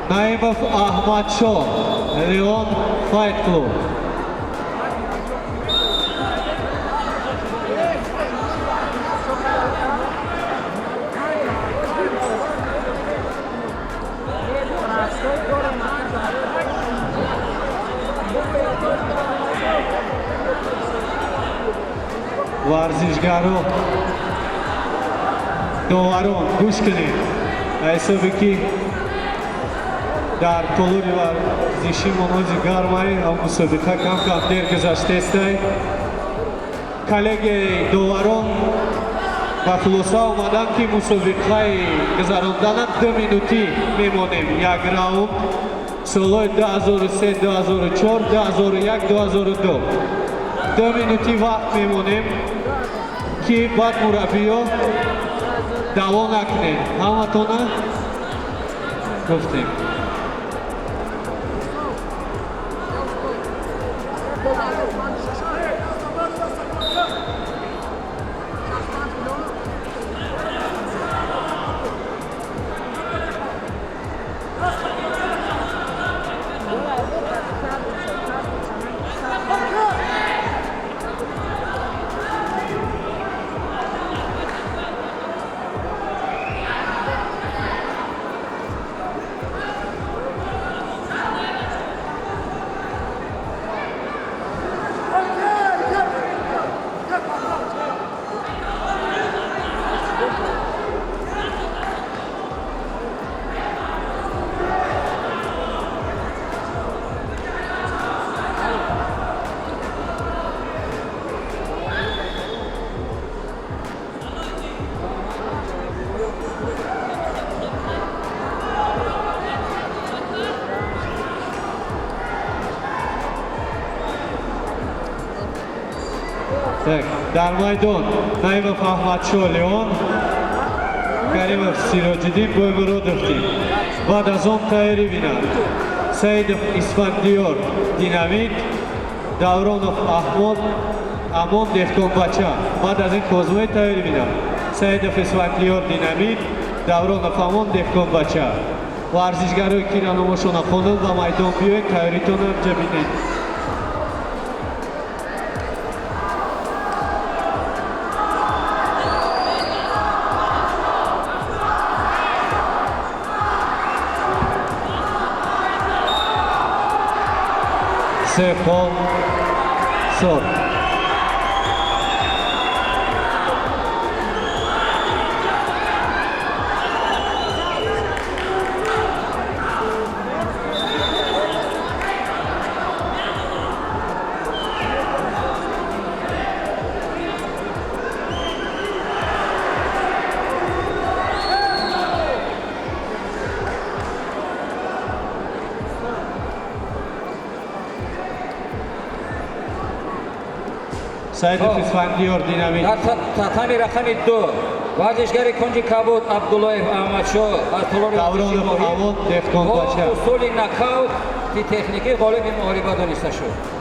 Наимов Аҳмадшоҳ, Леон Файт Клуб. Варзишгаро, доварон, гӯш кунед. Ҳисобе ки дар толори варзишӣ монози гармай, мусобиқа кам кам дер гузаштестай. Коллегияи доварон ба хулоса омаданд, ки мусобиқаи гузарондана 2 минутӣ мемонем, як раунд. Солҳои 2003, 2004, 2001, 2002 2 минутӣ вақт мемонем, ки баъд мураббиё даъво накунем. Ҳаматона гуфтем. Так, дар майдон Наимов Аҳмадшоҳ Леон, Каримов Сироҷиддин Боймуродов тим. Баъд аз он тайёрӣ бинанд Саидов Исфандиёр Динамит, Давронов Аҳмод Амон Деҳқонбача. Баъд аз ин козмои тайёрӣ бинанд Саидов Исфандиёр Динамит, Давронов Амон Деҳқонбача. Варзишгарое ки номошона хонанд, ба майдон биёед, тайёритонро инҷа бинед. Се хол сурх. Саидов Исфандиёр Динамит. Дар татами рақами 2 варзишгари кунҷи кабуд Абдуллоев Аҳмадшоҳ аз толори Давронов Амон бо Деҳқонбача. усули нокаути техникӣ ғолиби муҳориба дониста шуд.